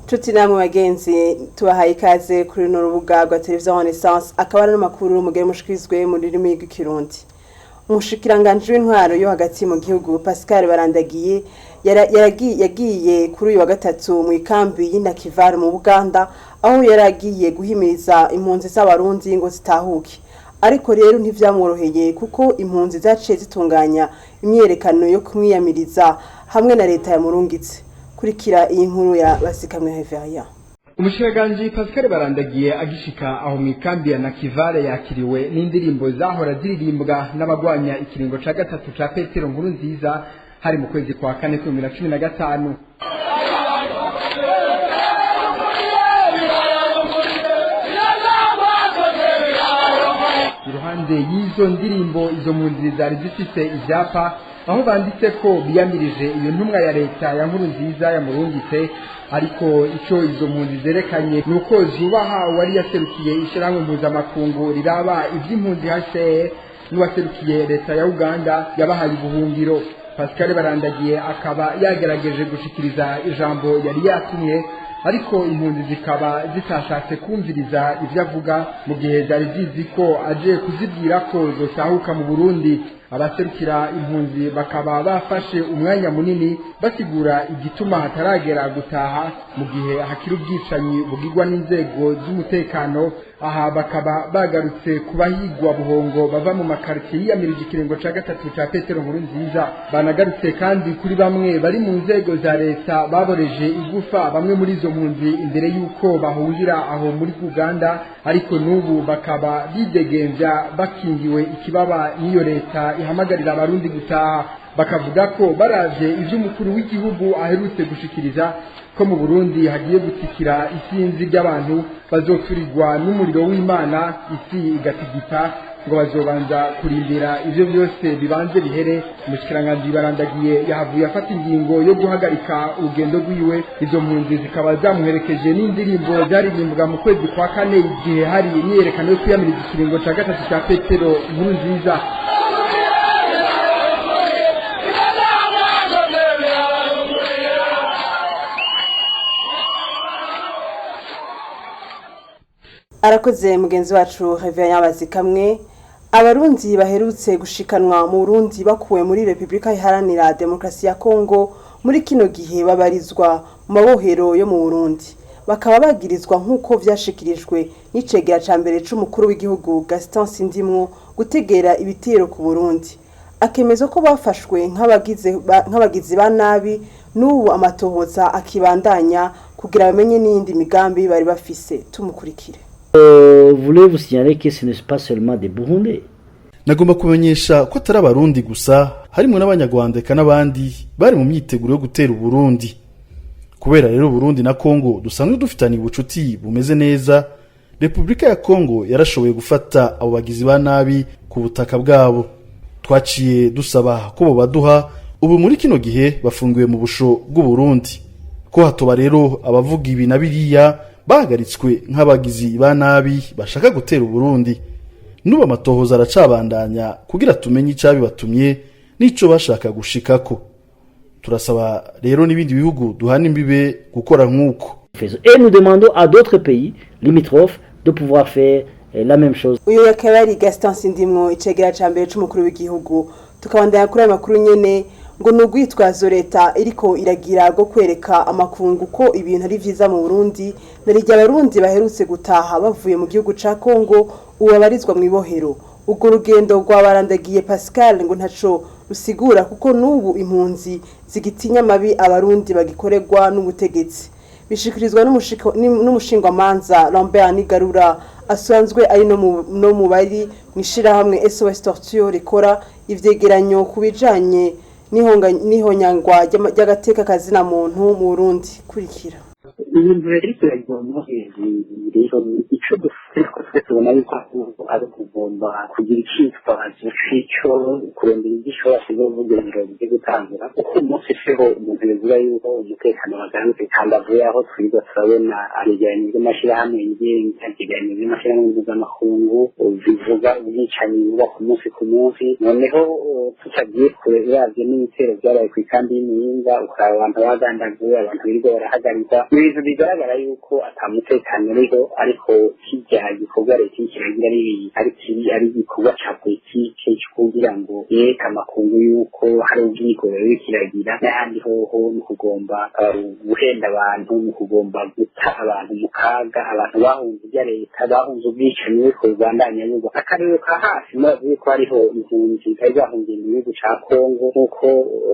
Nshuti namwe bagenzi, tubahaye ikaze kuri runo rubuga rwa televiziyo Renaissance. Akaba ari n'amakuru mugere mushikirizwe mu rurimi rw'Ikirundi. Umushikiranganji w'intwaro yo hagati mu gihugu, Pascal Barandagiye, yagiye kuri uyu wa gatatu mu ikambi y'Inakivare mu Buganda, aho yaragiye guhimiriza impunzi z'Abarundi ngo zitahuke. Ariko rero ntivyamworoheye, kuko impunzi zaciye zitunganya imyiyerekano yo kumwiyamiriza hamwe na leta yamurungitse. Kurikira iyi nkuru ya Basikamwe Heveria. Umushikiranganji Pascal Barandagiye agishika aho mu ikambi ya Nakivale yakiriwe n'indirimbo zahora ziririmbwa n'abagwanya ikiringo ca gatatu ca Petero Nkurunziza, hari mu kwezi kwa kane 2015. Iruhande y'izo ndirimbo, izo mpunzi zari zifise ivyapa aho banditse ko biyamirije iyo ntumwa ya leta ya Nkurunziza yamurungitse. Ariko ico izo mpunzi zerekanye nuko zubaha uwari yaserukiye ishirahamwe mpuzamakungu riraba ivy'impunzi HCR n'uwaserukiye leta ya Uganda yabahaye ubuhungiro. Pascal Barandagiye akaba yagerageje gushikiriza ijambo yari yatumwe, ariko impunzi zikaba zitashatse kumviriza ivyo avuga, mu gihe zari zizi ko aje kuzibwira ko zotahuka mu Burundi. Abaserukira impunzi bakaba bafashe umwanya munini basigura igituma hataragera gutaha mu gihe hakiri ubwicanyi bugirwa n'inzego z'umutekano. Aha bakaba bagarutse kubahigwa buhongo bava mu makaritiye yiyamirije ikiringo ca gatatu ca Petero Nkurunziza. Banagarutse kandi kuri bamwe bari mu nzego za leta baboreje igufa bamwe muri izo mpunzi imbere y'uko bahungira aho muri Uganda, ariko n'ubu bakaba bidegemvya bakingiwe ikibaba n'iyo leta ihamagarira Abarundi gutaha. Bakavuga ko baravye ivyo umukuru w'igihugu aherutse gushikiriza, ko mu Burundi hagiye gutikira isinzi ry'abantu bazoturirwa n'umuriro w'Imana, isi igatigita, ngo bazobanza kurindira ivyo byose bibanze bihere. Umushikiranganji Barandagiye yahavuye afata ingingo yo guhagarika urugendo rwiwe. Izo mpunzi zikaba zamuherekeje n'indirimbo zaririmbwa mu kwezi kwa kane, igihe hari imyiyerekano yo kwiyamiriza ikiringo ca gatatu ca Petero Nkurunziza. Arakoze mugenzi wacu Reverien Bazikamwe. Abarundi baherutse gushikanwa mu Burundi bakuwe muri Repubulika Iharanira Demokarasi ya Kongo, muri kino gihe babarizwa mu mabohero yo mu Burundi, bakaba bagirizwa, nk'uko vyashikirijwe n'icegera ca mbere c'umukuru w'igihugu Gaston Sindimwo, gutegera ibitero ku Burundi. Akemeza ko bafashwe nk'abagizi ba nabi, n'ubu amatohoza akibandanya kugira bamenye n'iyindi migambi bari bafise. Tumukurikire. Voulais vous signaler que ce n'est pas seulement des Burundais. Nagomba kumenyesha ko atari Abarundi gusa, harimo n'Abanyarwanda eka n'abandi bari mu myiteguro yo gutera Uburundi. Kubera rero Burundi na Kongo dusanzwe dufitaniye ubucuti bumeze neza, Repubulika ya Kongo yarashoboye gufata abo bagizi ba nabi ku butaka bwabo. Twaciye dusaba ko bobaduha. Ubu muri kino gihe bafungiwe mu busho bw'Uburundi. Ko hatoba rero abavuga ibi na biriya, bahagaritswe nk'abagizi ba nabi bashaka gutera Uburundi. N'ubu amatohoza aracabandanya kugira tumenye icabibatumye n'ico bashaka gushikako. Turasaba rero n'ibindi bihugu duhana imbibe gukora nk'uko. Et nous demandons à d'autres pays limitrophes de pouvoir faire la même chose. Uyu akaba ari Gaston Sindimwo, icegera ca mbere c'umukuru w'igihugu. Tukabandanya kuri ayo makuru nyene. Ngo ni urwitwazo leta iriko iragira rwo kwereka amakungu ko ibintu ari vyiza mu Burundi, na rirya Abarundi baherutse gutaha bavuye mu gihugu ca Kongo ubu babarizwa mu ibohero. Urwo rugendo rwa Barandagiye Pascal ngo ntaco rusigura, kuko n'ubu impunzi zigitinya amabi Abarundi bagikorerwa n'ubutegetsi. Bishikirizwa n'umushingwamanza Lambert Nigarura, asanzwe ari no mu bari mw'ishirahamwe SOS Torture rikora ivyegeranyo ku bijanye n'ihonyangwa ry'agateka kazina muntu mu Burundi. Kurikira. Ibintu rero biragomba rero, icyo dufite ko twe tubona yuko ahubwo ari ukugomba kugira icitwazo c'ico kurondera ibyo ishobora kuzovugira ngo bijye gutangura, kuko umunsi siho umuntu yovuga yuko umutekano wagarutse. Kandi avuye aho twiga turabona ibigereranyo by'amashyirahamwe yigenga, ibigereranyo by'amashyirahamwe mpuzamakungu bivuga ubwicanyi buba ku munsi ku munsi. Noneho tutagiye kure, uravye n'ibitero byabaye ku ikambi y'Imuyinga, ukaraba abantu bagandaguwe, abantu birirwa barahagarikwa, ibintu Ibintu bigaragara yuko ata mutekano uriho, ariko kirya gikorwa leta iriko iragira ari kibi, ari igikorwa ca politike co kugira ngo yereke amakungu yuko hari ubwigoro iriko iragira. N'ahandi hoho ni ukugomba guhenda abantu, ni ukugomba guta abantu mu kaga, abantu bahunze irya leta, bahunze ubwicanyi buriko bubandanya buba. Akarero ka hafi, murazi yuko hariho impunzi zari zahungiye mu gihugu ca Kongo, nk'uko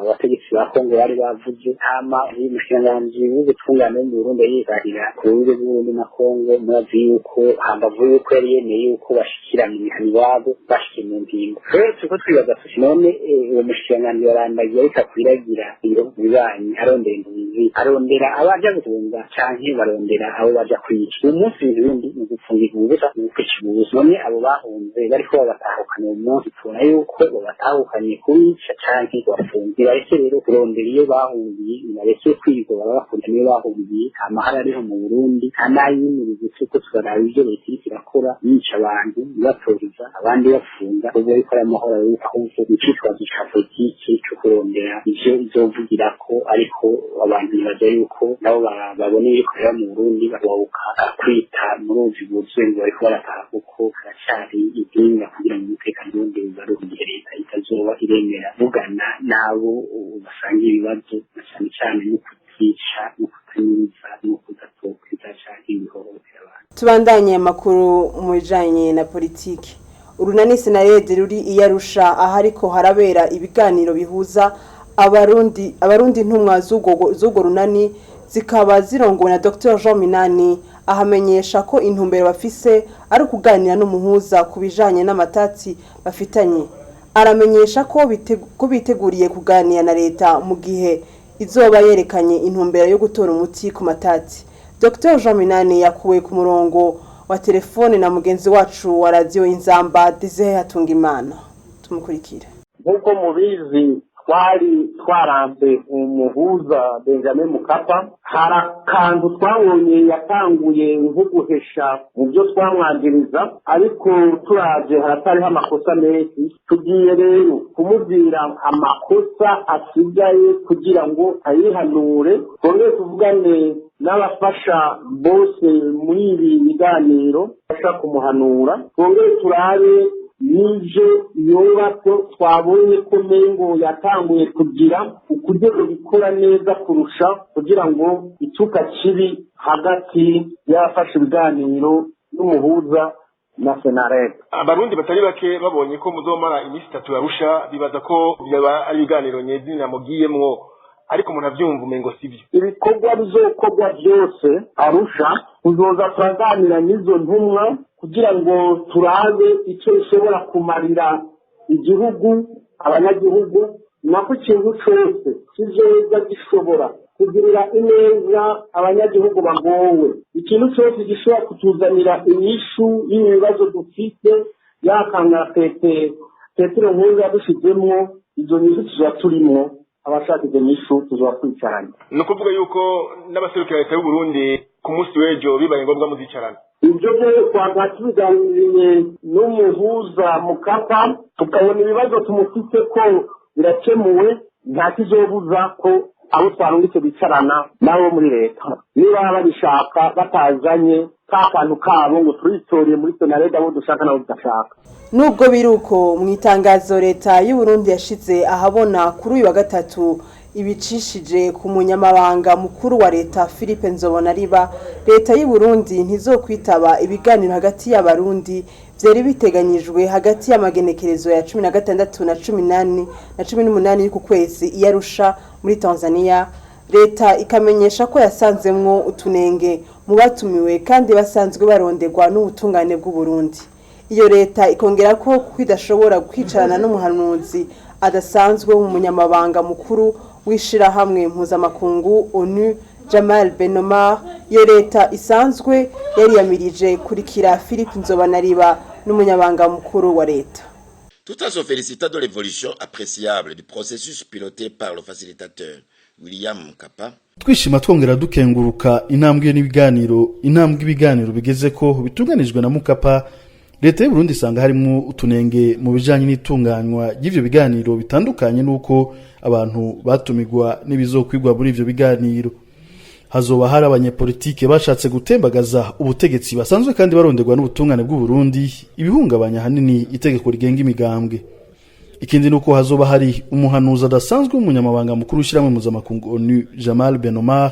abategetsi ba Kongo bari bavuze. Hama umushikiranganji w'ubutungane wo mu Burundi yirahira ku rubibe rw'Uburundi na Kongo. Murazi yuko hambavu yuko yari yemeye yuko bashikirana imihana iwabo, bashikiye mu mpingo. Rero turiko twibaza tuti: none uwo mushikiranganji warandagiye ariko akwiragira ibihugu bibanyi arondera impunzi, arondera abaja guhunga canke barondera abo baja kwica? Uyu munsi ibintu bindi ni ugupfungirwa ubusa, ni ukwicirwa ubusa. None abo bahunze bariko babatahukana uwo munsi, tubona yuko babatahukanye kubica canke kubafunga. Nibareke rero kurondera iyo bahungiye, nibareke kwigora bakunda niyo bahungiye. Amahoro ariho mu Burundi, nta n'ayimiriza. Turiko turaraba ivyo leta iriko irakora, yica abantu, ibatoriza abandi, bafunga. Ubwo ariko ari amahoro, ahubwo icitwazo ca politike co kurondera ivyo izovugirako. Ariko abantu bibaza yuko nabo babona ibiriko biraba mu Burundi, bababuka kwita mu ruzi rwuzuye ngo bariko barataha, kuko haracari impinga kugira ngo umutekano wundi ugaruke, igihe leta itazoba iremera vugana n'abo basangiye ibibazo, na cane cane no kutica, no kutanyuza, no kudatokeza canke ibihohotera abantu. Tubandanye amakuru mu bijanye na politiki. Urunani Senarede ruri i Arusha ahariko harabera ibiganiro bihuza Abarundi, ntumwa z'urwo runani zikaba zirongowe na Dr Jean Minani, ahamenyesha ko intumbero bafise ari ukuganira n'umuhuza ku bijanye n'amatati bafitanye. Aramenyesha ko biteguriye kuganira na leta mu gihe izoba yerekanye intumbero yo gutora umuti ku matati. Dr Jean Minani yakuwe ku murongo wa telefone na mugenzi wacu wa Radio Inzamba, Desire Hatungimana. Tumukurikire. Nk'uko mubizi, twari twaranze umuhuza Benjamin Mkapa. Hari akantu twabonye yatanguye nko guhesha mu byo twamwangiriza, ariko turaje haratariho amakosa menshi. Tugiye rero kumubwira amakosa asigaye kugira ngo ayihanure, twongere tuvugane n'abafasha bose muri ibi biganiro bafasha kumuhanura, twongere turabe n'ivyo yoba ko twabonye ko mengo yatanguye kugira ukuryo bikora neza kurusha, kugira ngo icuka kibi hagati y'abafashe ibiganiro n'umuhuza na Senarede. Abarundi batari bake babonye ko muzomara iminsi 3 Arusha, bibaza ko byaba ari ibiganiro nyezina mugiyemwo, ariko umuntu avyumva umengo sivyo. Ibikorwa bizokorwa byose Arusha, tuzoza turaganira n'izo ntumwa kugira ngo turabe icyo bishobora kumarira igihugu, abanyagihugu. Nako ikintu cose kizoza gishobora kugirira ineza abanyagihugu bagowe, ikintu cyose gishobora kutuzanira inyishu y'ibibazo dufite, yakanga pete Petero Nkuru yadushizemwo, izo nyishu tuzoba turimwo. Abashaka izo nyishu tuzoba twicaranye. Ni ukuvuga yuko n'abaserukira leta y'u Burundi ku munsi w'ejo bibaye ngombwa muzicarana? Ibyo byo twaba tubiganiriye n'umuhuza Mukapa, tukabona ibibazo tumufite ko birakemuwe, nta kizobuza ko abo twarungitse bicarana nabo muri leta, niba babishaka, batazanye ka kantu kabo ngo turitoreye muri Senarede abo dushaka nabo tudashaka. Nubwo biruko, mu itangazo leta y'u Burundi yashize ahabona kuri uyu wa gatatu ibicishije ku munyamabanga mukuru wa leta Philippe Nzobonariba, leta y'u Burundi ntizokwitaba ibiganiro hagati y'Abarundi vyari biteganyijwe hagati y'amagenekerezo ya 16 na 18 na 18 y'uku kwezi i Arusha muri Tanzania. Leta ikamenyesha ko yasanzemwo utunenge mu batumiwe kandi basanzwe baronderwa n'ubutungane bw'u Burundi. Iyo leta ikongera ko kwidashobora kwicarana n'umuhanuzi adasanzwe w'umunyamabanga mukuru w'ishirahamwe mpuzamakungu ONU, Jamal Benomar. Iyo leta isanzwe yariyamirije kurikira Philippe Nzobonariba n'umunyabanga mukuru wa leta. Tout en se félicitant de l'évolution appréciable du processus piloté par le facilitateur William Mkapa, Twishima twongera dukenguruka intambwe n'ibiganiro, intambwe ibiganiro bigeze ko bitunganijwe na Mukapa, leta y'u Burundi isanga harimo utunenge mu bijanye n'itunganywa ry'ivyo biganiro, bitandukanye n'uko abantu batumigwa n'ibizokwigwa muri ivyo biganiro. Hazoba hari abanyepolitike bashatse gutembagaza ubutegetsi basanzwe kandi baronderwa n'ubutungane bw'u Burundi, ibihungabanya hanini itegeko rigenga imigambwe. Ikindi nuko hazoba hari umuhanuzi adasanzwe w'umunyamabanga mukuru w'ishyirahamwe mpuzamakungu ONU, Jamal Benomar,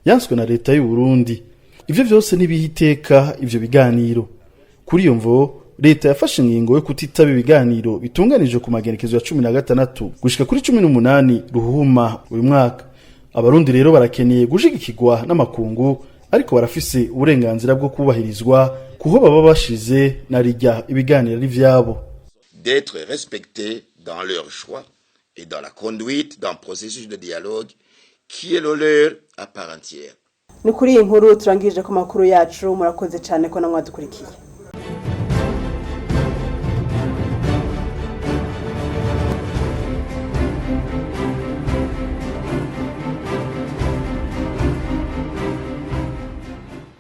yanswe na leta y'u Burundi. Ivyo vyose ntibiha iteka ivyo biganiro. Kuri iyo mvo, leta yafashe ingingo yo kutitaba ibiganiro bitunganijwe ku magenekezo ya 16 gushika kuri 18 Ruhuma uyu mwaka. Abarundi rero barakeneye gushigikirwa n'amakungu, ariko barafise uburenganzira bwo kubahirizwa kuho baba bashize na rijya ibiganiro ari vyabo. D'être respectés dans leur choix et dans la conduite d'un processus de dialogue qui est le leur à part entière. Ni kuri iyi nkuru turangije ku makuru yacu. Murakoze cyane ko namwadukurikiye.